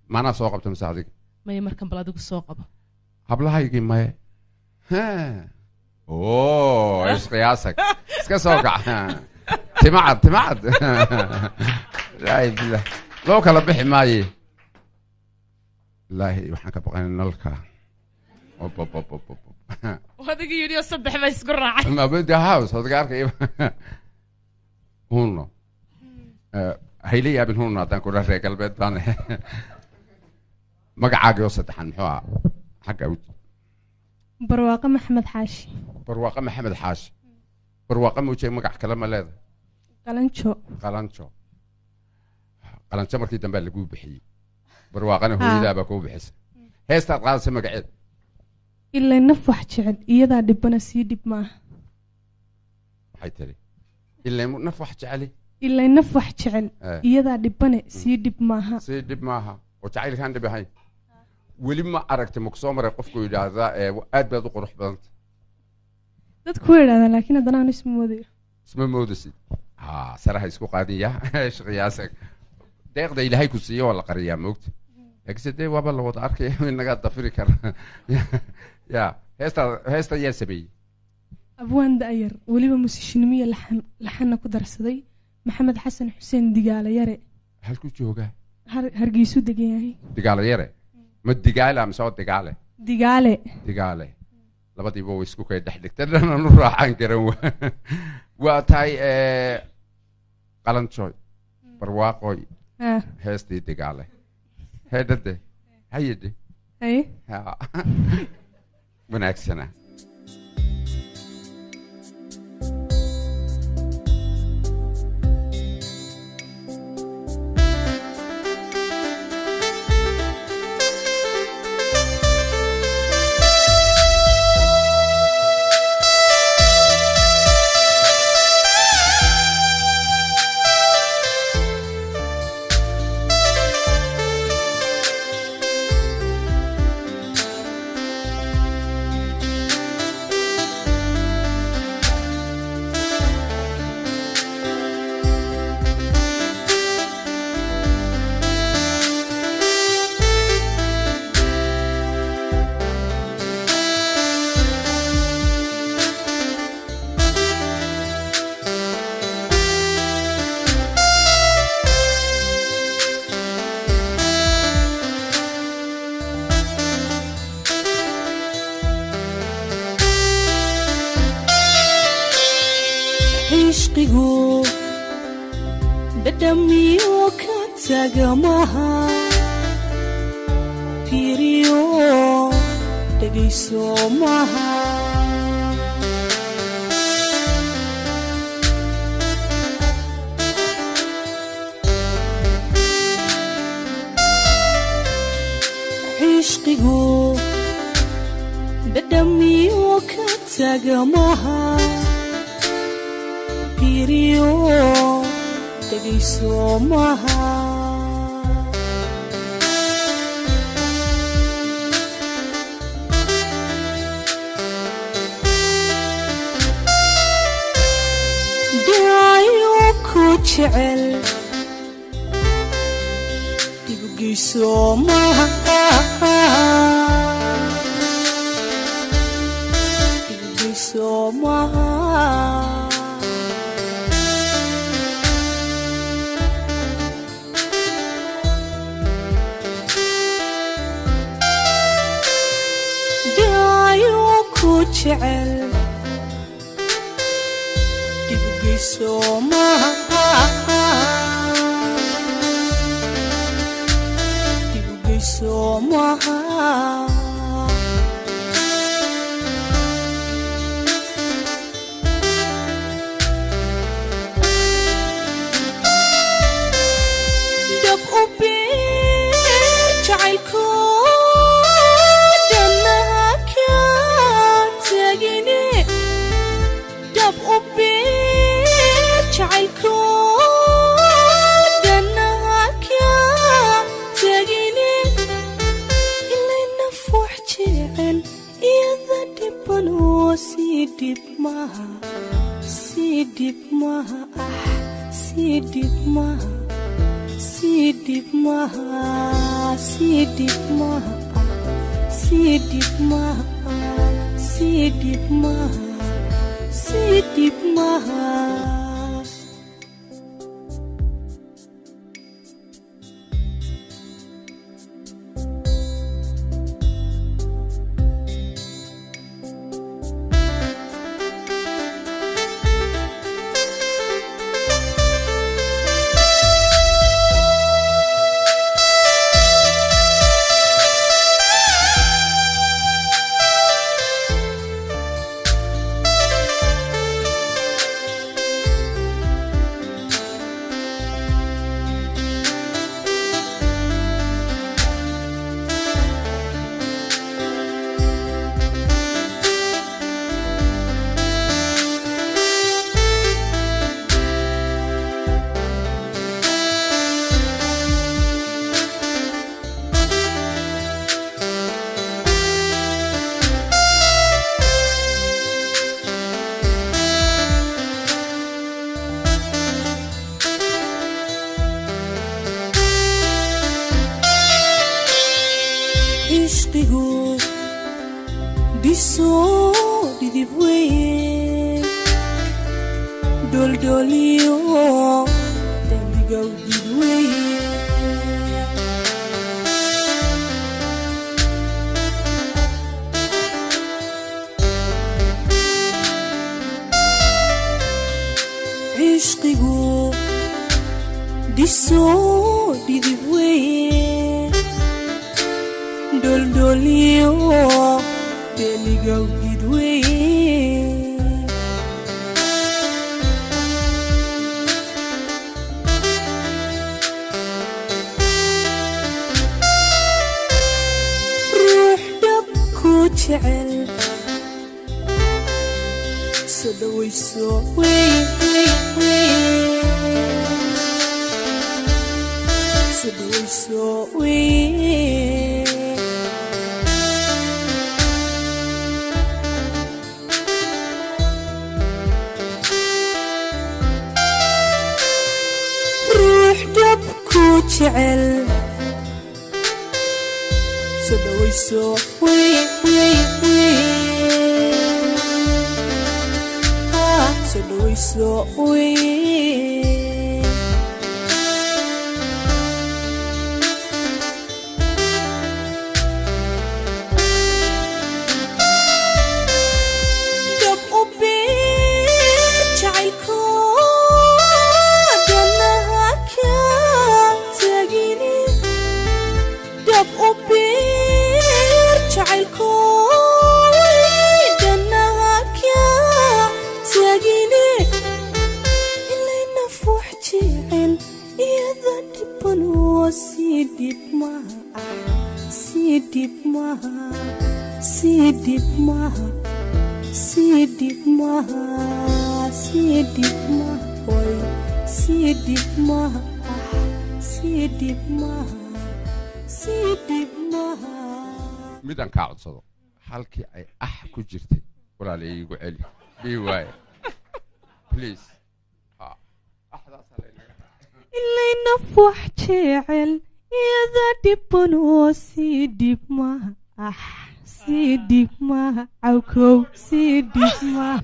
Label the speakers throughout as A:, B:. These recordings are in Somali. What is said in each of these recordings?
A: Maanaa soo qabta mise adiga?
B: Maya, markan bal adigu soo qabo.
A: Hablahaygii maye. Oo isqiyaasag iska soo kac, timacad timacad. Ilaahi billah, loo kala bixi maaye. Ilaahi, waxaan ka baqanay nalka. Op, op, op, op, op.
B: Adiga yidhi oo saddex baa isku raacay.
A: Ma house odga arkay huno. Hayla yaabin huno haddaan kudha reer galbeed baan. Magacaagii oo saddexan muxuu ahaa xagga u?
C: Barwaaqo Maxamed Xaashi.
A: Barwaaqo Maxamed Xaashi. Barwaaqo muje magac kale ma leedahay?
C: Qalanjo.
A: Qalanjo. Qalanjo markii dambe laguu bixiyey, barwaaqana hooyadaa baa kuu bixisay. Heestaad qaadaysa magaceed?
C: Ilaa naf wax jecel iyadaa dhibana sii dhib maaha.
A: Maxay tiri? Ilaa naf wax jeceli?
C: Ilaa naf wax jecel iyadaa dhibane sii dhib maaha.
A: Sii dhib maaha. Oo jacaylkaan dhib ahayn weli ma aragtay? Ma kusoo maray qofku yidhaahdaa aad baad u qurux badanta?
C: Dadku way yidhahdaan, laakiin haddana aan isma moodayo.
A: Isma moodasid. Ha saraha isku qaadin ya shaqiyaasak. Deeqda Ilaahay ku siiyo waa la qariyaa, moogta, laakiinse dee waaba la wada arkaya, inagaa dafiri kara ya. Heesta, heesta yaa sameeyey?
C: Abwaan da'yar, weliba musishinimiya laxan, laxanna ku darsaday, Maxamed Xasan Xuseen Digaale Yare.
A: Halkuu joogaa?
C: Hargeysuu degan yahay.
A: Digaale Yare. Ma Digaale mise waa Digaale?
C: Digaale.
A: Digaale. Labadiiba way isku kay dhex dhigtay, dhanan u raacaan karan. Waa tahay Qalanjooy, Barwaaqooy. Heestii Digaale heedhade hayadhe.
C: Haye.
A: Ha. Wanaagsana.
D: Cishqigu dhadhamiyo ka taga maha, fiiriyo dhegayso maha. Cishqigu dhadhamiyo ka taga maha, fiiriyo dhegayso maha. Daayo ku jecel dhibgeyso maha, dhibgeyso maha. Daayo ku jecel dhibgeyso maha, dhibgeyso maha. Dab u beer jacaylko dhannaha ka tagine, dab u beer jacaylko dhannaha ka tagine. Ilay naf wax jecel iyada dhiban oo sii dhib maha, sii dhib maha, ah, sii dhib maha, sii dhib maha, Sii dhib maaha, sii dhib maaha, sii dhib maaha, sii dhib maaha. Ishqigu dhisoo dhidib weye, dholdholiyo dembigaw did weye. Ishqigu dhisoo dhidib weye, dholdholiyo deligawgid weye. Ruux dhab ku jecel soo dhawayso weye, weye, weye, soo dhawayso weye. Ruux dhab ku jecel soo dhawayso weye, weye, weye, ah, soo dhawayso weye. Dhab u beer jacaylkooda ha ka tagini, dhab u beer jacaylkooda ha ka tagini. Ilay naf wax jecel iyada dhiban oo sii dhib maaha, sii dhib maaha, sii dhib maaha, sii dhib maaha, sii dhib maaha, oy, sii dhib maaha, sii dhib maaha, sii dhib maaha.
A: Midaan kaa codsado, halkii ay ax ku jirtay walaala iigu celi ii waaye, please. Ha, axdaasaa laynaga.
D: Ilay naf wax jecel iyada dhiban oo sii dhib maaha, ah, sii dhib maaha, cawkow, sii dhib maaha.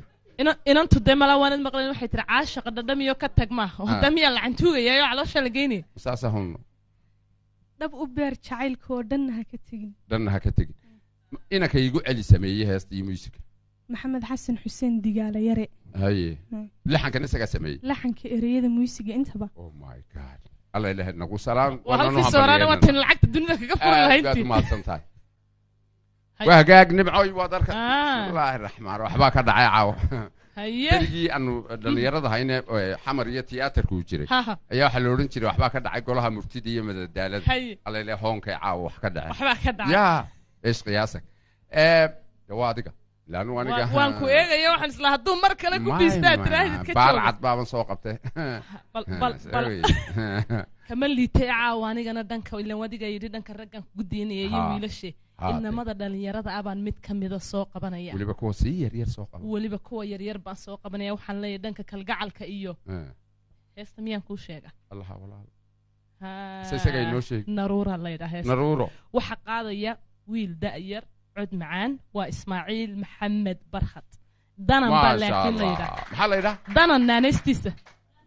B: Inantu dee malaa waanad maqlayn, waxay tiri caashaqa dhadhamiyo ka tag maaha. Hodamiyaa la cantuugayayo caloosha la geynaya.
A: Saasa hunno.
C: Dhab u beer jacaylka oo dhanna ha ka tegin.
A: Dhanna ha ka tegin. Inanka iigu celi sameeyey heesta iyo muusiga?
C: Maxamed Xasan Xuseen Digaale Yare.
A: Haye. Laxankan isagaa sameeyey?
C: Laxanka, ereyada, muusiga intaba.
A: Oh my God, Alla ilaah nagu salaam.
B: Waa halkii sooraana waa tan lacagta dunida kaga furi
A: Aad baad
B: lahayntii.
A: Umahadsan tahay.
B: Hay.
A: Waa hagaag, Nimcoy, waad arka.
B: Ah.
A: Bismillaahi raxmaan, waxbaa ka dhacay caawa.
B: Haye.
A: Berigii aanu dhallinyarada hayne ee Xamar iyo tiyaatarku jiray
B: ha ha
A: ayaa waxaa la odhan jiray waxbaa ka dhacay golaha murtida iyo madadaalada.
B: Haye.
A: Alla ilaah hoonkay caawa wax ka dhacay.
B: Waxbaa ka dhacay.
A: Yaa ايش قياسك ee waa adiga laanu aniga.
B: Waan ku eegaya, waxaan islaa hadduu mar kale ku biistaa tiraahid ka
A: baal
B: jooga.
A: Cad baaban soo qabtay.
B: Bal bal bal kama liitay caawa anigana dhanka ilan wadiga yidhi dhanka raggan kugu diinaya iyo wiilashe inamada dhalinyarada ah baan mid ka mida soo qabanaya.
A: Weliba kuwa sii yar yar soo qaba.
B: Weliba kuwa yaryar baan soo qabanaya. Waxaan leeyahay dhanka kalgacalka iyo heesta miyaan kuu sheega?
A: Allaha walaal. Se isaga inoo sheeg.
B: Naruura la yidhaha heesta.
A: Naruuro.
B: Waxa qaadaya wiil da'yar, cod macaan, waa Ismaaciil Maxamed Barkhad Danan baa
A: Maasha
B: laakiin la
A: Allah.
B: yidhaha.
A: Maxaa la yidhaha?
B: Danan naanaystiisa.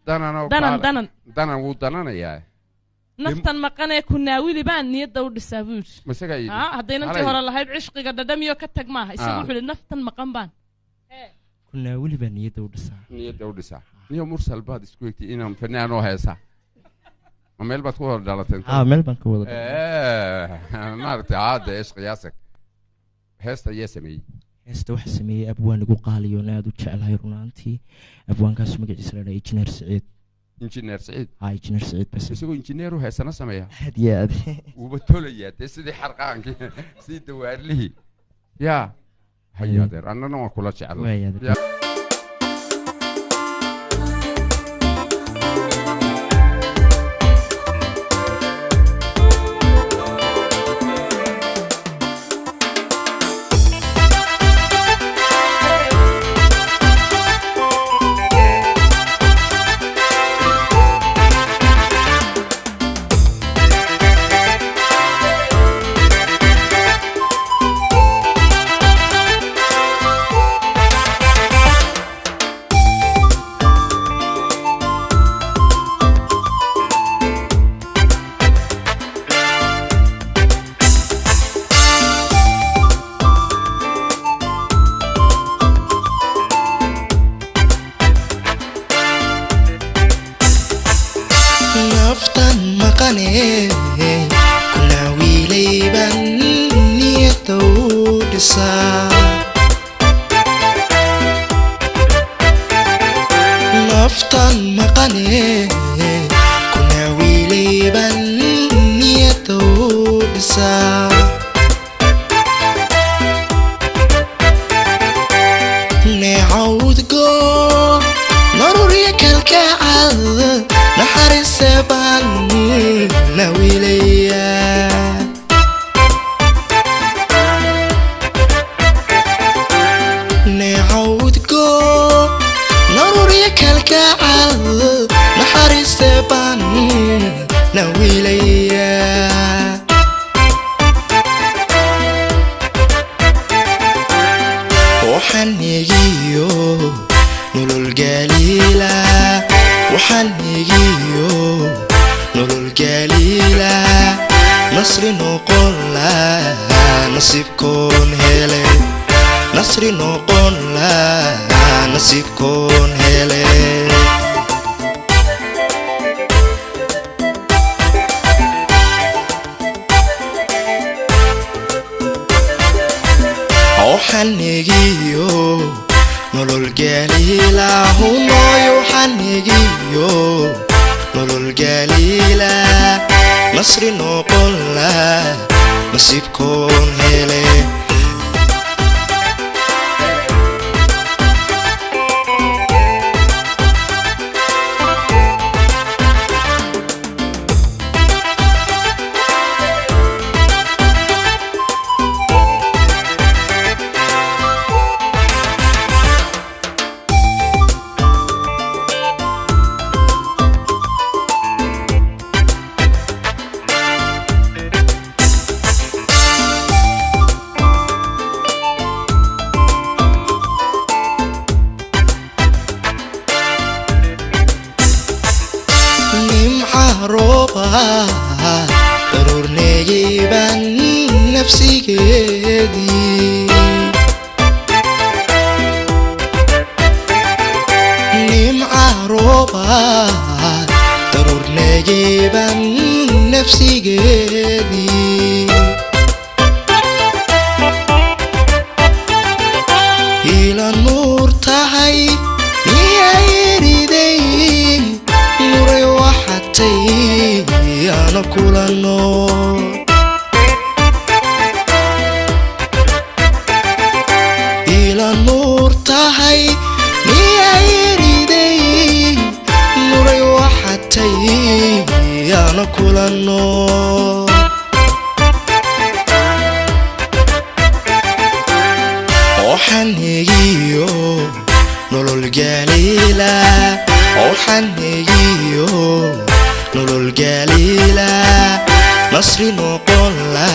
A: Danan oo
B: Danan.
A: kaale.
B: Danan.
A: Danan wuu dananayaa.
B: Naftan maqanee ku naawili baan niyadda u dhisaa buu yidhi.
A: Ma isagaa yidhi?
B: Ha, hadday
A: Maxaa
B: nantii
A: la
B: hore
A: yidhi?
B: lahayd cishqiga dhadhamiyo ka tag maaha, isagu
A: Ah.
B: wuxuu yidhi naftan maqan baan.
E: Kunaa weli baa niyadda u dhisaa.
A: Niyadda u dhisaa. Niyo Mursal baad isku egtay inaan fanaanoo heesa. Ma meel baad ku wada dhalateen?
E: Haa, meel baan ka wada dhalatay.
A: Maaragtay, haade ishqiyaasag heesta ayaa sameeyey.
E: Heesta waxaa sameeyey abwaan igu qaaliyoon aad u jeclahay runaantii, abwaankaas magaciisa la dhaha Injineer Siciid.
A: Injineer Siciid?
E: Haa, Injineer Siciid bas.
A: Isagoo injineeru heesana sameeya?
E: Aad iyo aad.
A: Wuuba tolayaa dee, sidii xarqaankii, sidii dawaarlihii. Yaa haya adeer, annana waan kula jeclay.
E: Waaya adeer.
A: Yaa.
F: Naftan maqane kuna wiilayban niyadda u dhisaa. Naftan maqane kuna wiilayban niyadda u dhisaa. Neecawdgo narurya kalkacal naxariise baan na wiilaya. Neecawdgo narurya kalkacal naxariise baan na wiilaya. Waxaan egiyo nolol galiila, waxaan egiyo nolol galiila, nasri noqon la nasiibkoon hele, nasri noqon la nasiibkoon hele. Waxaan egiyo nolol galiila hunooy, waxaan egiyo nolol galiila, nasri noqon la nasiibkoon hele. la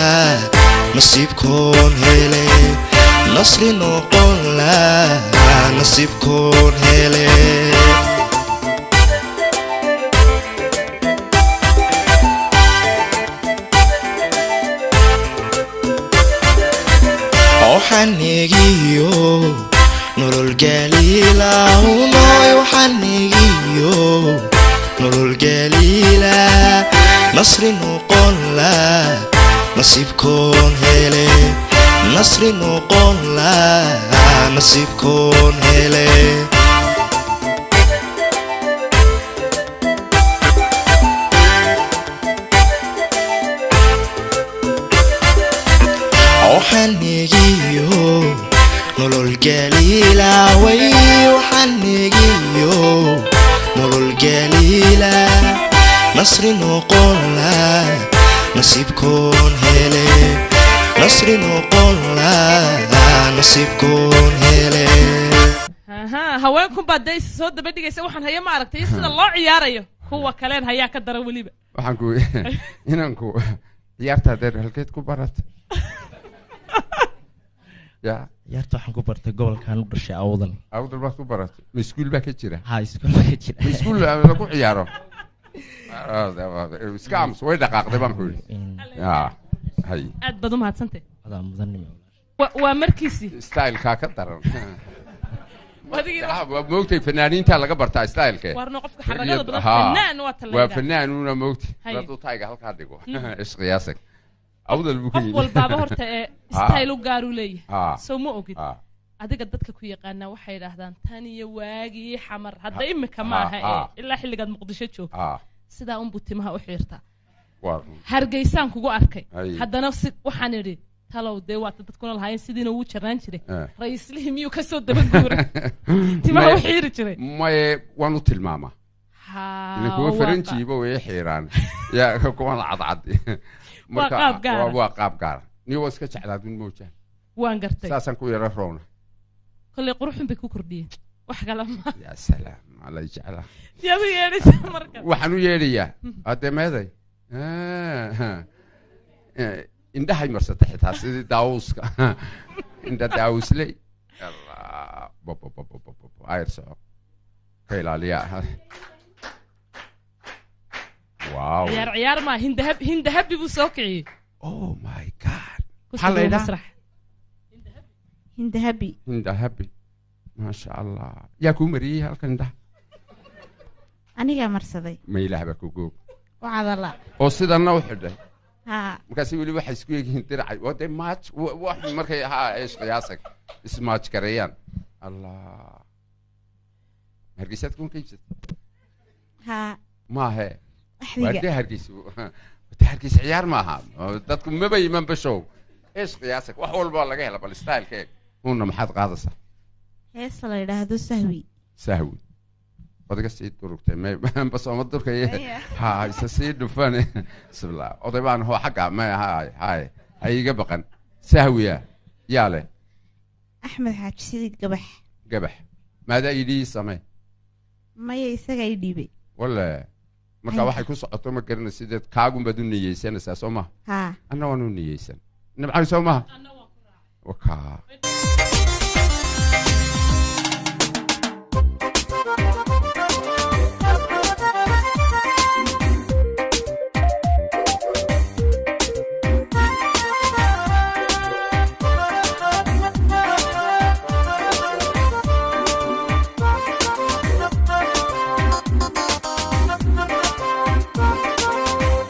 F: nasiibkoon hele, nasri noqon la nasiibkoon hele. Waxaanigiyo nolol galiila unoy, waxaanigiyo nolol galiila, nasri noqon la nasiibkoon hele, nasri noqon la nasiibkoon hele. Waxaanigiyo nolol galiila way, waxaanigiyo nolol galiila, nasri noqon la nasiibkoon hele, nasri noqon la nasiibkoon hele.
B: Aha, haweenkun baa dee is soo daba dhigaysa. Waxaan haya ma aragtay iyo sida loo ciyaarayo, kuwa kaleen hayaa ka dara weliba.
A: Waxaan ku inanku ciyaarta deer halkeed ku baratay ya?
E: Ciyaarta waxaan ku bartay gobolkan u dhashay, Awdal.
A: Awdal baad ku baratay? Ma iskuul baa ka jira?
E: Ha, iskuul baa ka jira.
A: Ma iskuul lagu ciyaaro? Iska aamus, way dhaqaaqday baan ku yidhi ya hay.
B: Aad baad u mahadsantay.
E: Adaa mudanimo.
B: Waa markiisii
A: stylekaa ka daran.
B: Adigii
A: waa moogtay, fanaaniinta laga bartaa styleke.
B: Warna qofka xaragada badan fanaan waa
A: waa
B: talaga
A: fanaanuuna moogtay.
B: Hay.
A: Hadduu tayga halkaa dhigo isqiyaasag Awdal buu ka
B: qof
A: yimi.
B: Walbaaba horta ee style u gaar u leeyahay. Soo ma ogid? Adiga dadka ku yaqaanaa waxay yidhaahdaan tan iyo waagii Xamar, hadda imika ma aha ee ilaa xilligaad Muqdisho joogto sidaa unbuu timaha u xiirtaa.
A: Waa
B: Hargeysaan kugu arkay.
A: Hay.
B: Haddana si waxaan idhi talow dee waata dadkuna lahaayeen sidiina wuu jaraan jiray. Ra'iislihii miyuu kasoo daba guuray timaha u xiiri jiray?
A: Maye, waan u tilmaamaa. Ilan kuwa faranjiiba way xiiraan ya, kuwan cadcad. Marka
B: qaab gaar ah.
A: Waa qaab gaara, ni waa iska jeclaadun moojaan.
B: Waan gartay.
A: Saasaan ku yara roona.
B: Kolley quruxun bay ku kordhiyeen, wax kale ma.
A: Ya salaam alla jeclaa.
B: Yaad u yeedhaysa marka?
A: Waxaan u yeedhayaa haddee meeday. Indhahay marsata xitaa sidii daawuska, indha daawusley. Allah, bo- bo- bo- bo- bo- bo- bo, ayr soco ka ilaaliya. Wow.
B: Ciyaar ciyaar maa, hindahab hindahabi buu soo kiciyey.
A: Oh my God.
B: Ku
A: Maxaa la
B: soo
A: yidhaha?
B: masrax.
D: Hindahabi.
A: Hindahabi, maasha Allah. Yaa kuu mariyey halkan indhaha?
D: Anigaa marsaday.
A: Ma ilaah baa ku goog.
D: Wacadala.
A: Oo sidanna u xidhay.
D: Haa.
A: Markaasi weli waxay isku egyihiin diracay waa dee maaj wax markay ha isqiyaasag ismaaj gareeyaan. Allah, Hargeysaad kuma ka iibsatay?
D: Haa.
A: Maahe waa
D: Axdiga.
A: Dee Hargeysa, dee Hargeysa ciyaar maaha, dadku maba iman bashow isqiyaasag wax walba laga hela. Bal styleka eeg una, maxaad qaadaysaa?
D: Heesa la yidhaahdo Sahwi.
A: Sahwi odaga sii durugtay may bas oma durkay ha isa sii dhufan bismillah. Oday baan hoo xagga may hay hay ha iga baqan. Sahwiya yaa leh?
D: Axmed Xaaji Siciid Gabax.
A: Gabax maadaa yidhi samee?
D: Maya, isagaa ii dhiibay.
A: Wale marka
D: Ay.
A: Waxay ku socoto ma garanay, sideed kaagun baad u niyeysanaysaa soo maha?
D: Haa.
A: Anna waan u niyeysan nabcay soo maha wakaa.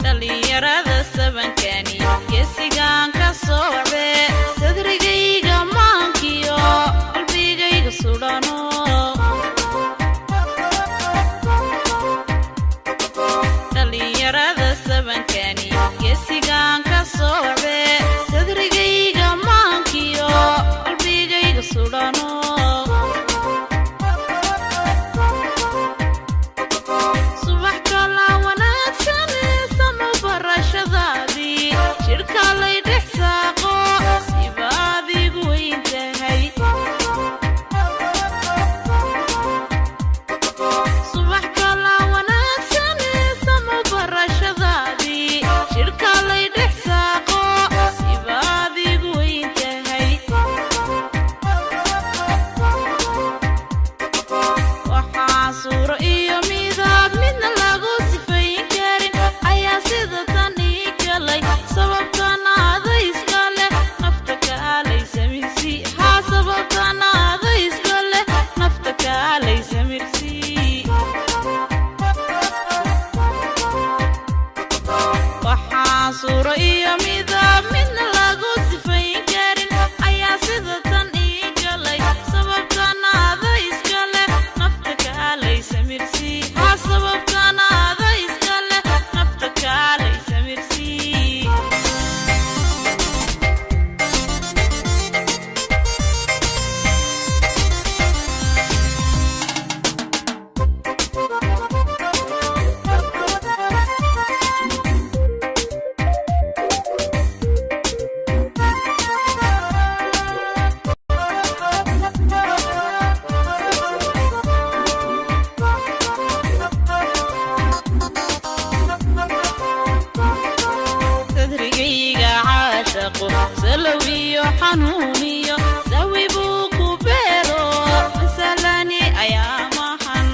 G: Dhalinyarada sabankani geesigaan ka sooce sadrigayga maankiyo. Sababtanaada iska leh nafta kaalay samirsi. Haa, sababtanaada iska leh nafta kaalay samirsi. Waxaa suuro iyo midab midna lagu sifayn karin ayaa sida tan ii galay. Sababtanaada iska leh nafta kaalay samirsi. Haa, sababtanaada iska leh nafta kaalay samirsi. Sadrigayga caashaqo salow iyo xanuuniyo sawi buu ku beero, masalani ayaa mahan.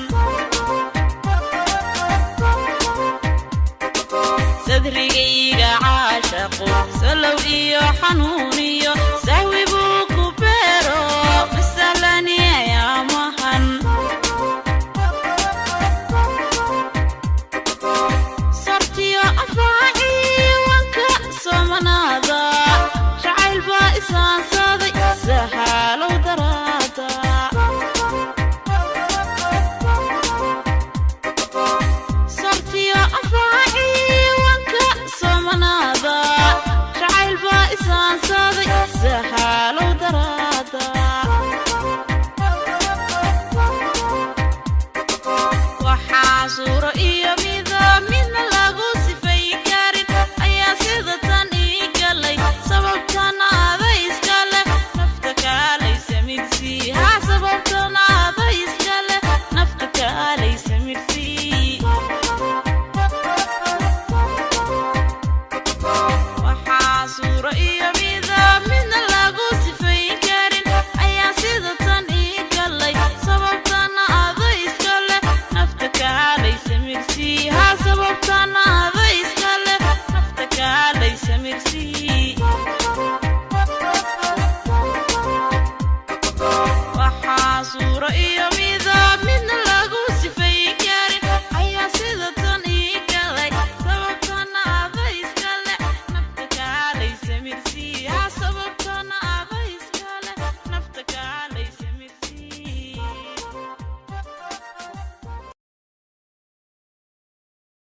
G: Sadrigayga caashaqo salow iyo xanuun